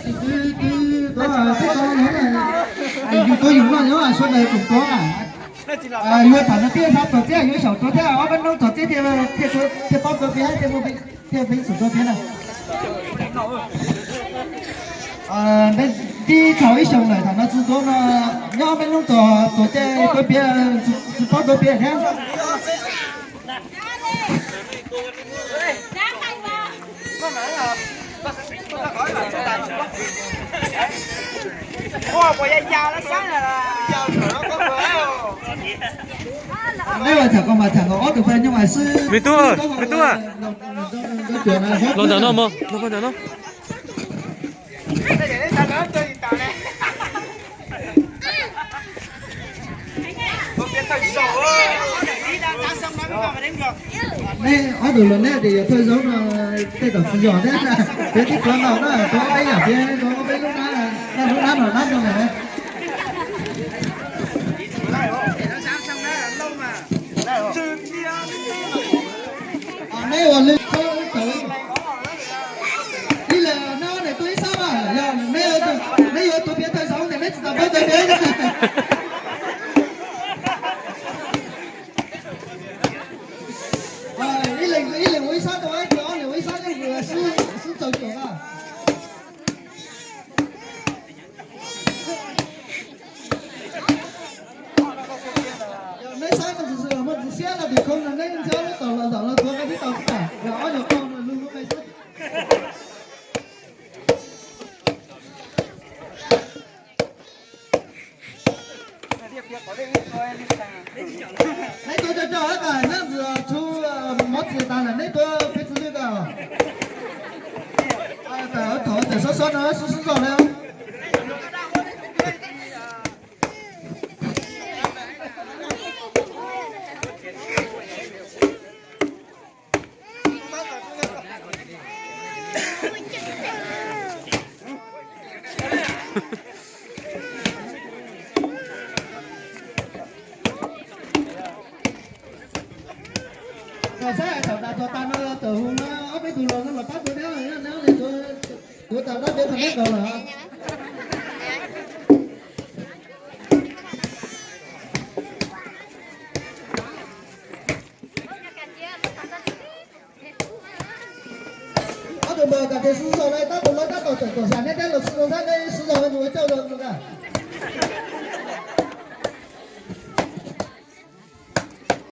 Twb, twb, twb, twb, yus tuaj yus noj nyob sawv daws koom tuav na. Yuav tham no thiaj txhob txog txiab, yuav xyaum tuav thiab, ob peb hnub txog txiab thiaj paub tuav thiab, thiaj pheej xyaum tuav thiab na. Tib thaum ib xyoos lawm thaum no tsis tuav no, nyob ob peb hnub txog tuav thiaj tuav piav, tsis paub tuav piav thiab. Neb ua tham koj mas tham nkaus ob tug pab nyuj mas xwb. Me tub, me tub, los ntawm no mog, los ntawm no. Neb ob tug los neb tias yog thawj zaub no, tej zaum tsis yog thiab, piav tib qho no na, tuav ob peb yam thiab, tuav ob peb lub nab, lub nab no nab no lawm. Neb ua lwm txawv, ib leeg neb ob leeg tuaj ib sab mas yog neb, neb yuav tuav piav thawj zaub ntawm neb tsis tau paub tuav piav. Ib leeg, ib leeg ua ib sab tau, ib leeg ua ib sab, sib txaus cuam na. Neb saib no tsis muaj tsis siab no tim khoo no neb ntxhiab lub tau los zaum los tuav nqe tib tau xwb, yog ob nyuag qau no lug lub nqe xwb. Neb tuav cov cov tas nyob ntxwg tshu mov txias tas lawm neb tuav piav txwv lwj tas. Thaum thaum xob xob no sib sib zog na. Saib thaum tas txog tas no tawm hu no ob peb tug los no los pab tuav neb, neb tuav tas dab piav tau neb nkaus lawm. Ob tug npawg kam tias sib zog na, tab tus lawv tab tom tawm tom xyas neb thiab los sib zog thiab, neb sib zog mus ua cauj zoo na.